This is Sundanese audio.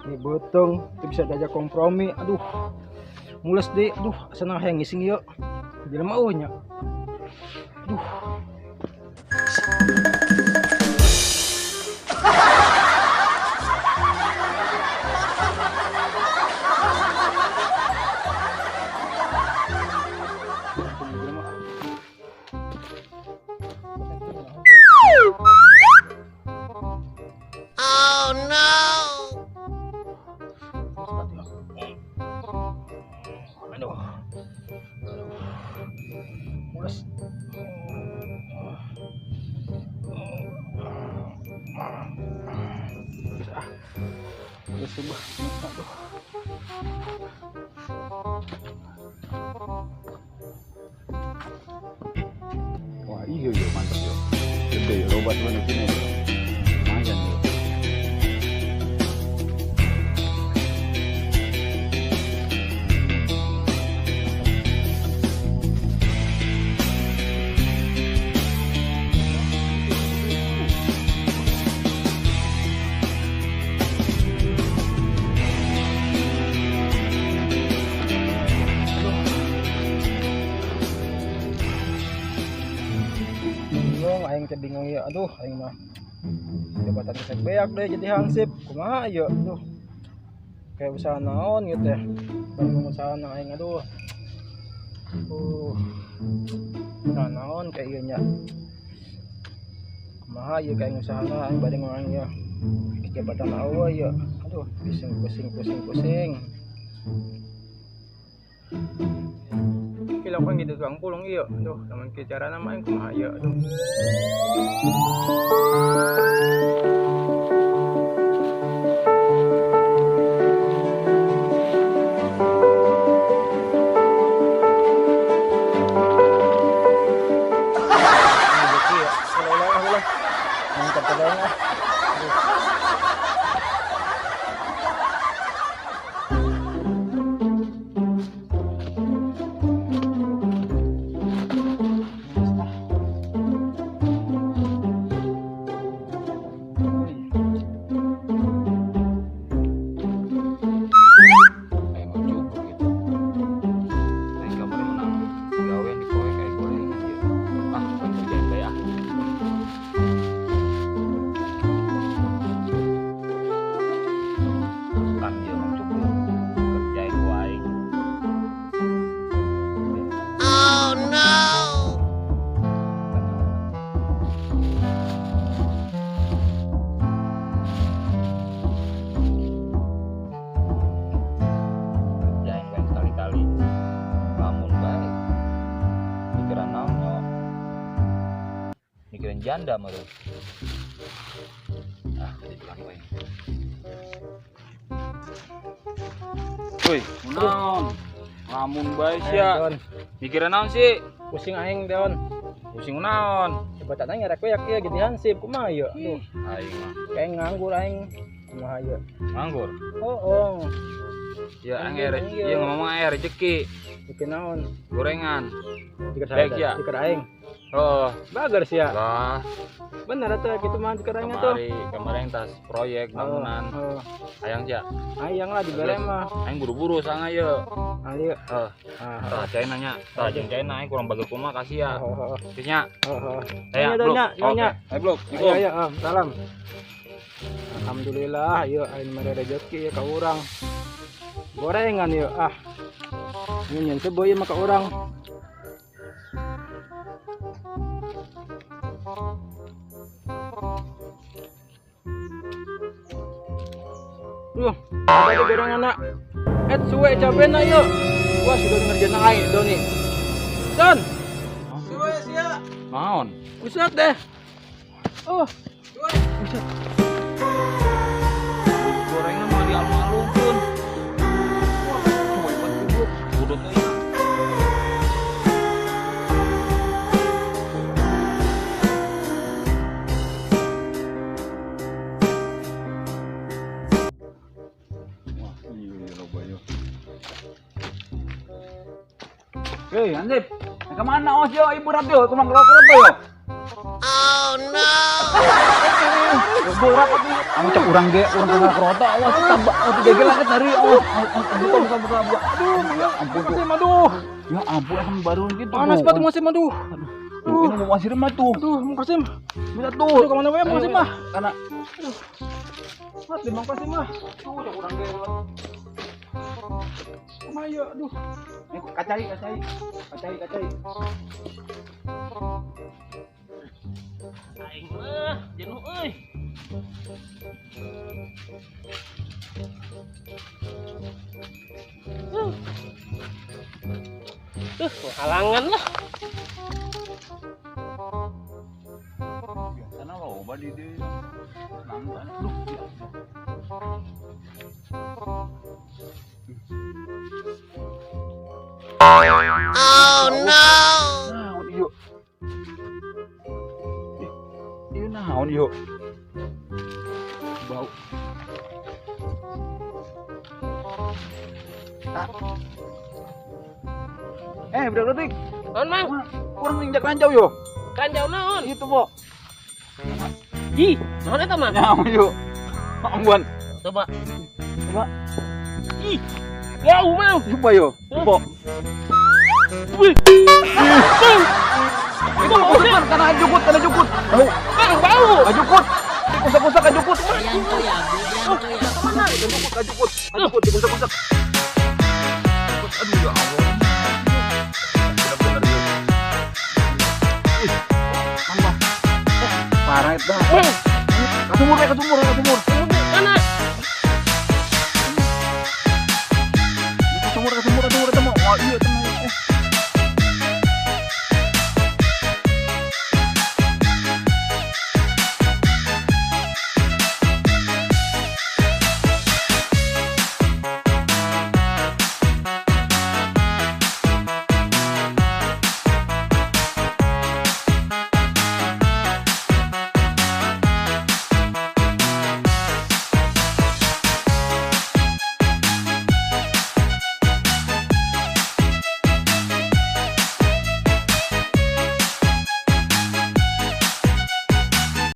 Ini beuteung teu bisa diajak kompromi. Aduh. Mules deui. Aduh, asa hayang ngising ieu. Jelema eueuh nya. Aduh. Oh no! Aduh. Mules. Ah. Udah subuh. Aduh. Wah, iya yo mantap yo. Gede yo loba cuman di sini yo. Lumayan yo. Bingung aing teh bingung ya. Aduh, aing mah jabatan gesek beak deh jadi hansip. Kumaha ieu? Aduh. Kayak usaha naon gitu ya. Bingung usaha na aing aduh. Usaha naon kayak ieu nya. Kumaha ieu kayak usaha na aing bade ngurang ieu. Jabatan eueuh ieu. Aduh, pusing pusing pusing pusing. Kilau kan gitu tukang pulung ieu. Aduh, lamun kieu carana mah aing kumaha ieu. Aduh. Rezeki ya. Ulah ulah ulah. Mantap pegang ah. Aduh. Aing mau cukup gitu. Aing kamari menang gawean di proyek aing gorengan ieu. Ah, kan kerjaan bae ah. Kan ieu mah cukup kerjain ku aing. Oh no! Kerjain bae sekali-kali. Lamun bae. Mikiran naon nyo? Mikirin janda mah tuh. Ah, ketiduran we. Woi, naon? Lamun bae sia. Don, Mikirin naon sih? pusing aing Don. Pusing naon? Jabatan aing ngarek beak ieu jadi hansip kumaha ieu? Aduh, Aing mah kayak nganggur aing. Kumaha ieu? nganggur. Oh, oh. Ya aing Nganggur, ere, iya. ieu ngomong aing rezeki Bikin naon? gorengan. Dikir Baik, saya, ya. dikir aing. Oh, Bager sia. lah Bener atuh kitu mah dikir aing atuh. kemari kemarin tas proyek bangunan. Oh, Hayang sia. hayang lah dibere mah. Aing buru-buru sanga ye. Ayo. Heh, Ah, tah cai nanya. Tah jeung cai aing kurang bager kumaha kasih ya. oh, oh, Geus nya. oh, oh. Aya, Nya, Blok. nya, Oke. nya. Ayo, Blok. Ayo, ayo, ah, salam. Alhamdulillah, ayo aing mere rezeki ya ka urang. Gorengan yeuh ah. Ini nyen seboy mah ka urang. Duh, ada gorengan nak. Et suwe cabena yeuh. Wah, sudah ngerjain aing Doni. Don. Suwe sia. Naon? Buset deh. Oh, Balik. Buset. Gorengan mah dialung-alungkeun. Wah, coba hebat goblok. Bodoh teh. Wah, iya loba yo. Hei, Hansip. Kemana os yo ibu berat yo, kumang kerok yo. Oh no. Berat atuh. Anu cek urang ge, urang kana kerota awas tambah atuh gegel angkat dari awas. Buka buka buka buka. Aduh, ya ampun ampun aduh. Ya ampun asam baru gitu. Panas banget musim aduh. Aduh, ini mau masih remah tuh. Aduh, Mang Kasim. Minta tuh. Aduh, kemana wae Mang Kasim mah? Kana. Aduh. Mati Mang Kasim mah. Tuh, cek urang ge. Kumaha ieu, aduh. Ini kacai, kacai. Kacai, kacai. Aing mah jenuh euy. Halangan lah. Biasana loba di dieu. Nangka aduh. Oh no. Naon ieu? Ieu naon ieu? Bau. Eh, budak leutik. Naon, Mang? Urang injak ranjau yo. Ranjau naon? Itu, Po. Ih, naon eta, Mang? Naon yo? Ambuan. Coba. Coba. Ih. Bau, Mang. Coba yo. Po. Wih. Itu bau karena jukut, karena jukut. Bau. Bang, bau. Jukut. Dikusak-kusak jukut. Bianco ya, Bianco ya. Mana? Jukut, jukut. Jukut dikusak-kusak. Aduh ya Allah. Bener-bener ya. Ih, tambah. Parah itu. Kasumur, kasumur, kasumur. Mana? Kasumur, kasumur, kasumur, ketemu. Wah, iya, ketemu.